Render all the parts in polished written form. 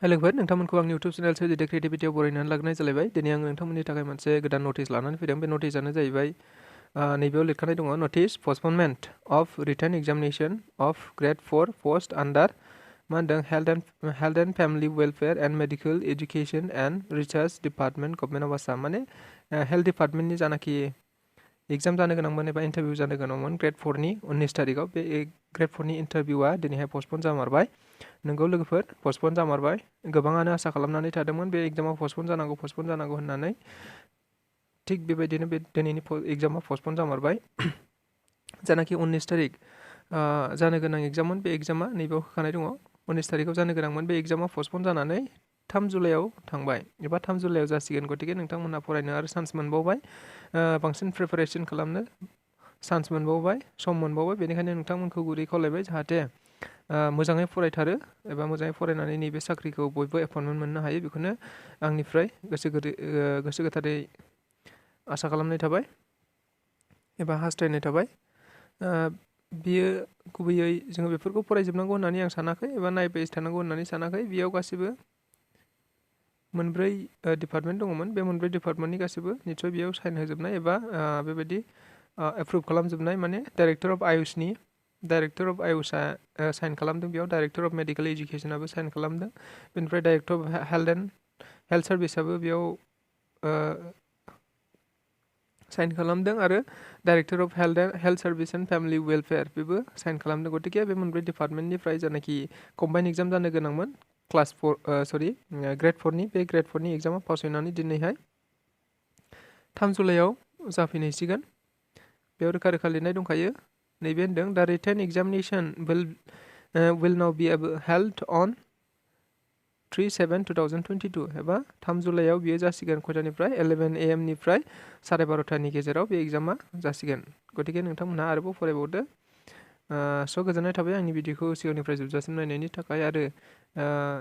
Hello लोगोफोर नोंथांमोनखौ आंनि YouTube channel सो जिके क्रिएटिविटीआव बरायनानै लाग्रोनाय जालायबाय दिनै आं नोंथांमोननि थाखाय मोनसे गोदान नटिस लानानै फैदों बे नटिसआनो जाहैबाय नैबेयाव लिरखानाय दङ notice postponement of written examination of grade 4 post under मा होनदों health and family welfare and medical education and research department government of Assam माने हेल्थ डिपार्टमेन्टनि जानाखि एग्जाम जानो गोनांमोन एबा इन्टारभिउ जानो गोनांमोन ग्रेड 4 नि 19 तारिखआव बे ग्रेड 4 नि इन्टारभिउआ दिनैहाय पस्टपन जामारबाय नोंगौ लोगोफोर पस्टपन जामारबाय गोबाङानो आसा खालामनानै थादोंमोन बे एग्जामा पस्टपन जानांगौ होननानै थिग बेबायदिनो बे दिनैनि एग्जामा पस्टपन जामारबाय जानाखि 19 तारिख जानो गोनां एग्जाममोन बे एग्जामा नैबेयाव होखानाय दङ 19 तारिखआव जानो गोनांमोन बे एग्जामा पस्टपन जानानै 3 जुलाइआव थांबाय एबा 3 जुलाइआव जासिगोन गतिके नोंथांमोनहा फरायनो आरो चान्स मोनबावबाय बांसिन प्रिपारेसन खालामनो चान्स मोनबावबाय सम मोनबावबाय बेनिखायनो नोंथांमोनखौ गुरै खावलायबाय जाहाथे मोजाङै फरायथारो एबा मोजाङै फरायनानै नैबे साख्रिखौ बयबो एपइन्टमेन्ट मोननो हायो बेखौनो आंनिफ्राय गोसो गोथारै आसा खालामनाय थाबाय एबा हास्थायनाय थाबाय बियो गुबैयै जोङो बेफोरखौ फरायजोबनांगौ होननानै आं सानाखै एबा नायबाय थानांगौ होननानै सानाखै बेयाव गासिबो मोनब्रै डिपार्टमेन्ट दङमोन बे मोनब्रै डिपार्टमेन्टनि गासिबो निश्चय बेयाव साइन होजोबनाय एबा बेबायदि एप्रुभ खालामजोबनाय माने डाइरेक्टर अफ आयुषनि डाइरेक्टर अफ आयुषआ साइन खालामदों बेयाव डाइरेक्टर अफ मेडिकल एजुकेसनाबो साइन खालामदों बेनिफ्राय डाइरेक्टर अफ हेल्थ सार्भिसाबो बेयाव साइन खालामदों आरो director of health service and family welfare बेबो साइन खालामदों गतिके बे मोनब्रै डिपार्टमेन्टनिफ्राय जानाखि कम्बाइन एग्जाम जानो गोनांमोन ग्रेड 4 नि बे ग्रेड 4 नि एग्जामा पास जानानै दिनैहाय 3 जुलाइआव जाफैनायसिगोन बेयाव रोखा रोखा लिरनाय दंखायो नैबे होनदों दा written examination will now be held on 3/7/2022 एबा 3 जुलाइआव बियो जासिगोन खयथानिफ्राय 11 AM निफ्राय 12:30 गेजेराव बे एग्जामा जासिगोन गतिके नोंथांमोनहा आरोबाव फरायबावदो स' गोजोननाय थाबाय आंनि भिडिअखौ सिगांनिफ्राय जोबजासिम नायनायनि थाखाय आरो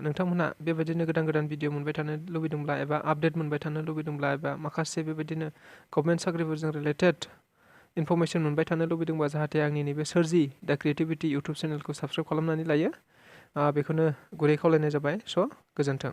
नोंथांमोनहा बेबायदिनो गोदान भिडिअ मोनबाय थानो लुबैदोंब्ला एबा आपडेट मोनबाय थानो लुबैदोंब्ला एबा माखासे बेबायदिनो गभर्नमेन्ट साख्रिफोरजों रिलेटेड इनफरमेशन मोनबाय थानो लुबैदोंबा जाहाथे आंनि नैबे सोरजि दा क्रिएटिविटी इउटुब चेनेलखौ साबस्क्राइब खालामनानै लायो बेखौनो गुरै खावलायनाय जाबाय स' गोजोन्थों।